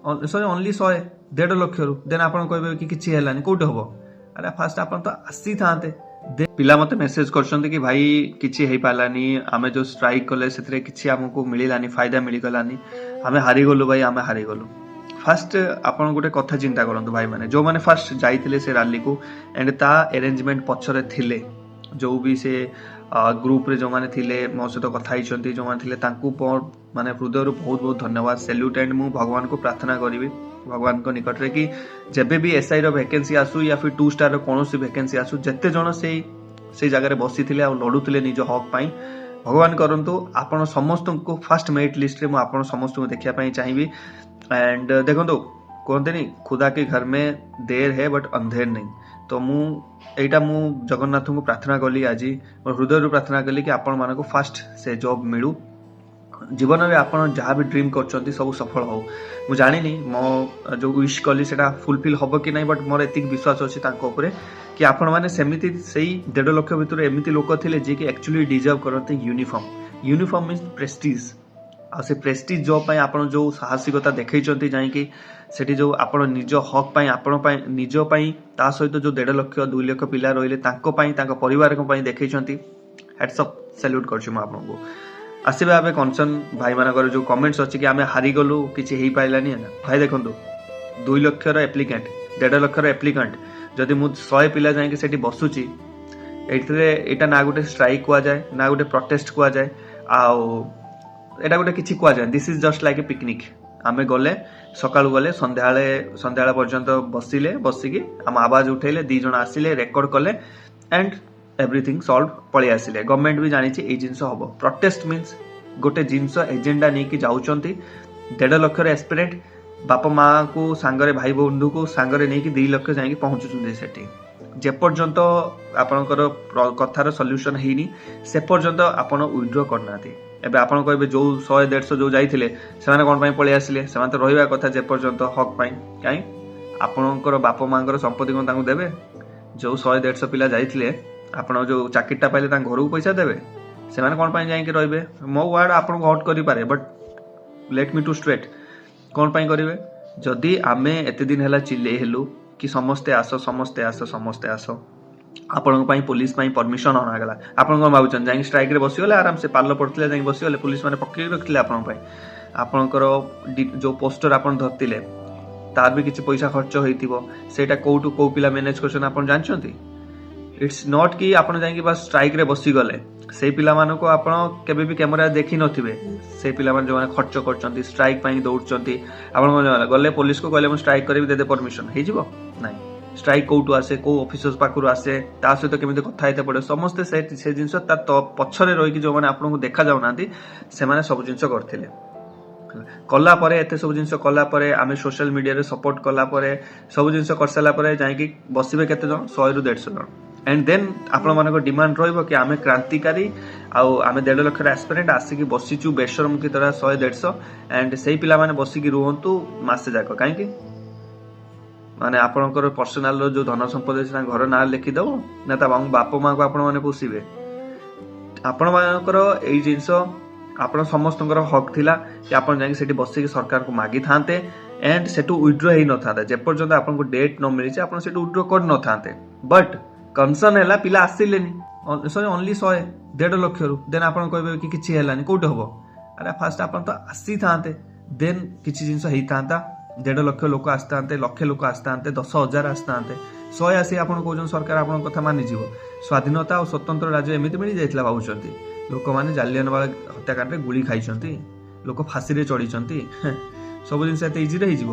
ସରି, only 100, 1.5 ଲକ୍ଷରୁ। ଦେନ୍ ଆପଣ କହିବେ କି କିଛି ହେଲାନି। କୋଉଠି ହବ? ଆରେ, ଫାଷ୍ଟ ଆପଣ ତ ଆସିଥାନ୍ତେ। ପିଲା ମୋତେ ମେସେଜ କରିଛନ୍ତି କି ଭାଇ, କିଛି ହେଇପାରିଲାନି, ଆମେ ଯୋଉ ଷ୍ଟ୍ରାଇକ୍ କଲେ ସେଥିରେ କିଛି ଆମକୁ ମିଳିଲାନି, ଫାଇଦା ମିଳିଗଲାନି, ଆମେ ହାରିଗଲୁ ଭାଇ, ଆମେ ହାରିଗଲୁ। ଫାଷ୍ଟ ଆପଣ ଗୋଟେ କଥା ଚିନ୍ତା କରନ୍ତୁ ଭାଇମାନେ, ଯୋଉମାନେ ଫାଷ୍ଟ ଯାଇଥିଲେ ସେ ରାଲିକୁ ଆଣ୍ଡ ତା ଆରେଞ୍ଜମେଣ୍ଟ ପଛରେ ଥିଲେ, ଯୋଉ ବି ସେ ଗ୍ରୁପରେ ଯୋଉମାନେ ଥିଲେ, ମୋ ସହିତ କଥା ହେଇଛନ୍ତି ଯୋଉମାନେ ଥିଲେ, ତାଙ୍କୁ ମାନେ ହୃଦୟରୁ ବହୁତ ବହୁତ ଧନ୍ୟବାଦ, ସେଲ୍ୟୁଟ୍। ଆଣ୍ଡ ମୁଁ ଭଗବାନଙ୍କୁ ପ୍ରାର୍ଥନା କରିବି ଭଗବାନଙ୍କ ନିକଟରେ କି ଯେବେ ବି ଏସ୍ଆଇର ଭ୍ୟାକେନ୍ସି ଆସୁ ୟା ଫିର୍ ଟୁ ଷ୍ଟାରର କୌଣସି ଭ୍ୟାକେନ୍ସି ଆସୁ, ଯେତେ ଜଣ ସେଇ ସେଇ ଜାଗାରେ ବସିଥିଲେ ଆଉ ଲଢୁଥିଲେ ନିଜ ହକ୍ ପାଇଁ, ଭଗବାନ କରନ୍ତୁ ଆପଣ ସମସ୍ତଙ୍କୁ ଫାଷ୍ଟ ମେରିଟ୍ ଲିଷ୍ଟରେ ମୁଁ ଆପଣ ସମସ୍ତଙ୍କୁ ଦେଖିବା ପାଇଁ ଚାହିଁବି। ଆଣ୍ଡ ଦେଖନ୍ତୁ, କୁହନ୍ତିନି, "खुदा के घर में देर है ବଟ୍ अंधेर नहीं।" ତ ମୁଁ ଏଇଟା ମୁଁ ଜଗନ୍ନାଥଙ୍କୁ ପ୍ରାର୍ଥନା କଲି ଆଜି, ମୋ ହୃଦୟରୁ ପ୍ରାର୍ଥନା କଲି କି ଆପଣମାନଙ୍କୁ ଫାଷ୍ଟ ସେ ଜବ୍ ମିଳୁ। ଜୀବନରେ ଆପଣ ଯାହା ବି ଡ୍ରିମ୍ କରୁଛନ୍ତି, ସବୁ ସଫଳ ହଉ। ମୁଁ ଜାଣିନି ମୋ ଯୋଉ ୱିଶ୍ କଲି ସେଇଟା ଫୁଲଫିଲ୍ ହବ କି ନାହିଁ, ବଟ୍ ମୋର ଏତିକି ବିଶ୍ୱାସ ଅଛି ତାଙ୍କ ଉପରେ କି ଆପଣମାନେ ସେମିତି ସେଇ 1.5 ଲକ୍ଷ ଭିତରୁ ଏମିତି ଲୋକ ଥିଲେ ଯିଏକି ଆକ୍ଚୁଆଲି ଡିଜର୍ଭ କରନ୍ତି ୟୁନିଫର୍ମ। Uniform means prestige. ଆଉ ସେ ପ୍ରେଷ୍ଟିଜ୍ ଜବ୍ ପାଇଁ ଆପଣ ଯୋଉ ସାହସିକତା ଦେଖେଇଛନ୍ତି ଯାଇକି ସେଠି, ଯୋଉ ଆପଣ ନିଜ ହକ୍ ପାଇଁ, ଆପଣ ପାଇଁ, ନିଜ ପାଇଁ, ତା ସହିତ ଯୋଉ 1.5 ଲକ୍ଷ, 2 ଲକ୍ଷ ପିଲା ରହିଲେ ତାଙ୍କ ପାଇଁ, ତାଙ୍କ ପରିବାରଙ୍କ ପାଇଁ ଦେଖେଇଛନ୍ତି, ହ୍ୟାଟ୍ସ ଅଫ୍, ସାଲ୍ୟୁଟ୍ କରୁଛି ମୁଁ ଆପଣଙ୍କୁ। ଆସିବା ଏବେ କନସର୍ନ ଭାଇମାନଙ୍କର ଯୋଉ କମେଣ୍ଟସ୍ ଅଛି କି ଆମେ ହାରିଗଲୁ, କିଛି ହେଇପାରିଲାନି ନା। ଭାଇ ଦେଖନ୍ତୁ, 2 ଲକ୍ଷର ଆପ୍ଲିକାଣ୍ଟ, 1.5 ଲକ୍ଷର ଆପ୍ଲିକାଣ୍ଟ, ଯଦି ମୁଁ 100 ପିଲା ଯାଇକି ସେଠି ବସୁଛି, ଏଇଥିରେ ଏଇଟା ନା ଗୋଟେ ଷ୍ଟ୍ରାଇକ୍ କୁହାଯାଏ, ନା ଗୋଟେ ପ୍ରଟେଷ୍ଟ କୁହାଯାଏ, ଆଉ ଏଇଟା ଗୋଟେ କିଛି କୁହାଯାଏ। This is just like a picnic. ଆମେ ଗଲେ, ସକାଳୁ ଗଲେ, ସନ୍ଧ୍ୟାବେଳେ ସନ୍ଧ୍ୟାବେଳ ପର୍ଯ୍ୟନ୍ତ ବସିଲେ, ବସିକି ଆମ ଆବାଜ ଉଠେଇଲେ, 2 ଜଣ ଆସିଲେ, ରେକର୍ଡ କଲେ ଆଣ୍ଡ ଏଭ୍ରିଥିଙ୍ଗ ସଲ୍ଭ, ପଳେଇ ଆସିଲେ। ଗଭର୍ଣ୍ଣମେଣ୍ଟ ବି ଜାଣିଛି ଏଇ ଜିନିଷ ହବ। ପ୍ରଟେଷ୍ଟ ମିନ୍ସ ଗୋଟେ ଜିନିଷ ଏଜେଣ୍ଡା ନେଇକି ଯାଉଛନ୍ତି, 1.5 ଲକ୍ଷର ଏସ୍ପିରେଣ୍ଟ ବାପା ମାଆକୁ ସାଙ୍ଗରେ, ଭାଇ ବନ୍ଧୁକୁ ସାଙ୍ଗରେ ନେଇକି 2 ଲକ୍ଷ ଯାଇକି ପହଞ୍ଚୁଛନ୍ତି ସେଠି। ଯେପର୍ଯ୍ୟନ୍ତ ଆପଣଙ୍କର କଥାର ସଲ୍ୟୁସନ ହେଇନି, ସେ ପର୍ଯ୍ୟନ୍ତ ଆପଣ ୱିଡ୍ର କରିନାହାନ୍ତି। ଏବେ ଆପଣ କହିବେ, ଯୋଉ 100, 150 ଯୋଉ ଯାଇଥିଲେ, ସେମାନେ କ'ଣ ପାଇଁ ପଳେଇ ଆସିଲେ? ସେମାନେ ତ ରହିବା କଥା ଯେପର୍ଯ୍ୟନ୍ତ ହକ୍ ପାଇଁ। କାହିଁ ଆପଣଙ୍କର ବାପା ମାଆଙ୍କର ସମ୍ପତ୍ତି କ'ଣ ତାଙ୍କୁ ଦେବେ? ଯୋଉ 100, 150 ପିଲା ଯାଇଥିଲେ, ଆପଣ ଯୋଉ ଚାକିରିଟା ପାଇଲେ ତାଙ୍କ ଘରକୁ ପଇସା ଦେବେ? ସେମାନେ କ'ଣ ପାଇଁ ଯାଇକି ରହିବେ? ମୋ ୱାର୍ଡ ଆପଣଙ୍କୁ ହର୍ଟ କରିପାରେ, but let me to straight. କ'ଣ ପାଇଁ କରିବେ? ଯଦି ଆମେ ଏତେ ଦିନ ହେଲା ଚିଲେଇ ହେଲୁ କି ସମସ୍ତେ ଆସ, ସମସ୍ତେ ଆସ, ସମସ୍ତେ ଆସ, ଆପଣଙ୍କ ପାଇଁ ପୋଲିସ ପାଇଁ ପରମିଶନ ଅଣାଗଲା। ଆପଣ କ'ଣ ଭାବୁଛନ୍ତି, ଯାଇକି ଷ୍ଟ୍ରାଇକରେ ବସିଗଲେ, ଆରାମସେ ପାଲ ପଡ଼ିଥିଲେ, ଯାଇକି ବସିଗଲେ, ପୋଲିସ ମାନେ ପକେଇକି ରଖିଥିଲେ ଆପଣଙ୍କ ପାଇଁ? ଆପଣଙ୍କର ଯୋଉ ପୋଷ୍ଟର ଆପଣ ଧରିଥିଲେ, ତାର ବି କିଛି ପଇସା ଖର୍ଚ୍ଚ ହେଇଥିବ। ସେଇଟା କୋଉଠୁ କୋଉ ପିଲା ମ୍ୟାନେଜ କରୁଛନ୍ତି, ଆପଣ ଜାଣିଛନ୍ତି? It's not କି ଆପଣ ଯାଇକି ବାସ୍ ଷ୍ଟ୍ରାଇକରେ ବସିଗଲେ। ସେଇ ପିଲାମାନଙ୍କୁ ଆପଣ କେବେ ବି କ୍ୟାମେରା ଦେଖିନଥିବେ। ସେଇ ପିଲାମାନେ ଯୋଉମାନେ ଖର୍ଚ୍ଚ କରୁଛନ୍ତି, ଷ୍ଟ୍ରାଇକ୍ ପାଇଁ ଦୌଡୁଛନ୍ତି। ଆପଣ କଣ ଗଲେ, ପୋଲିସକୁ କହିଲେ, "ମୁଁ ଷ୍ଟ୍ରାଇକ୍ କରିବି, ଦେଦେ ପରମିଶନ", ହେଇଯିବ? ନାଇଁ। ଷ୍ଟ୍ରାଇକ୍ କୋଉଠୁ ଆସେ, କୋଉ ଅଫିସର ପାଖରୁ ଆସେ, ତା ସହିତ କେମିତି କଥା ହେଇତେ ପଡେ, ସମସ୍ତେ ସେ ସେ ଜିନିଷ ତା ପଛରେ ରହିକି, ଯୋଉମାନେ ଆପଣଙ୍କୁ ଦେଖା ଯାଉନାହାନ୍ତି, ସେମାନେ ସବୁ ଜିନିଷ କରିଥିଲେ। ହେଲା। କଲା ପରେ, ଏତେ ସବୁ ଜିନିଷ କଲା ପରେ, ଆମେ ସୋସିଆଲ ମିଡିଆରେ ସପୋର୍ଟ କଲା ପରେ, ସବୁ ଜିନିଷ କରିସାରିଲା ପରେ ଯାଇକି ବସିବେ କେତେ ଜଣ? 100ରୁ 150 ଜଣ। ଆଣ୍ଡ ଦେନ୍ ଆପଣମାନଙ୍କ ଡିମାଣ୍ଡ ରହିବ କି ଆମେ କ୍ରାନ୍ତିକାରୀ ଆଉ ଆମେ 1.5 ଲକ୍ଷର ଆସ୍ପିରେଣ୍ଟ ଆସିକି ବସିଛୁ ବେସରମ କି ତରା 100, 150, ଆଣ୍ଡ ସେଇ ପିଲାମାନେ ବସିକି ରୁହନ୍ତୁ ମାସେ ଯାକ। କାହିଁକି? ମାନେ ଆପଣଙ୍କର ପର୍ସନାଲର ଯୋଉ ଧନ ସମ୍ପତ୍ତି ଅଛି, ତାଙ୍କ ଘର ନାଁ ଲେଖିଦବ ନା ତା ବାପା ମାଆଙ୍କୁ ଆପଣମାନେ ପୋଷିବେ? ଆପଣମାନଙ୍କର ଏଇ ଜିନିଷ, ଆପଣ ସମସ୍ତଙ୍କର ହକ୍ ଥିଲା କି ଆପଣ ଯାଇକି ସେଠି ବସିକି ସରକାରଙ୍କୁ ମାଗିଥାନ୍ତେ ଆଣ୍ଡ ସେଠୁ ୱିଡ୍ର ହେଇନଥାନ୍ତେ। ଯେପର୍ଯ୍ୟନ୍ତ ଆପଣଙ୍କୁ ଡେଟ୍ ନ ମିଳିଛି, ଆପଣ ସେଠୁ ୱିଡ୍ର କରିନଥାନ୍ତେ। ବଟ୍ କନସର୍ନ ହେଲା ପିଲା ଆସିଲେନି, ସରି, ଓନ୍ଲି 100, 1.5 ଲକ୍ଷରୁ। ଦେନ୍ ଆପଣ କହିବେ କି କିଛି ହେଲାନି। କୋଉଠି ହବ? ଆରେ, ଫାଷ୍ଟ ଆପଣ ତ ଆସିଥାନ୍ତେ, ଦେନ୍ କିଛି ଜିନିଷ ହେଇଥାନ୍ତା। 1.5 ଲକ୍ଷ ଲୋକ ଆସିଥାନ୍ତେ, ଲକ୍ଷେ ଲୋକ ଆସିଥାନ୍ତେ, 10,000 ଆସିଥାନ୍ତେ। 100 ଆସି ଆପଣ କହୁଛନ୍ତି ସରକାର ଆପଣଙ୍କ କଥା ମାନିଯିବ? ସ୍ୱାଧୀନତା ଆଉ ସ୍ୱତନ୍ତ୍ର ରାଜ୍ୟ ଏମିତି ମିଳିଯାଇଥିଲା ଭାବୁଛନ୍ତି? ଲୋକମାନେ ଜାଲିଆନବାଲା ହତ୍ୟାକାଣ୍ଡରେ ଗୁଳି ଖାଇଛନ୍ତି, ଲୋକ ଫାଶୀରେ ଚଢିଛନ୍ତି। ସବୁ ଜିନିଷ ଏତେ ଇଜିରେ ହେଇଯିବ?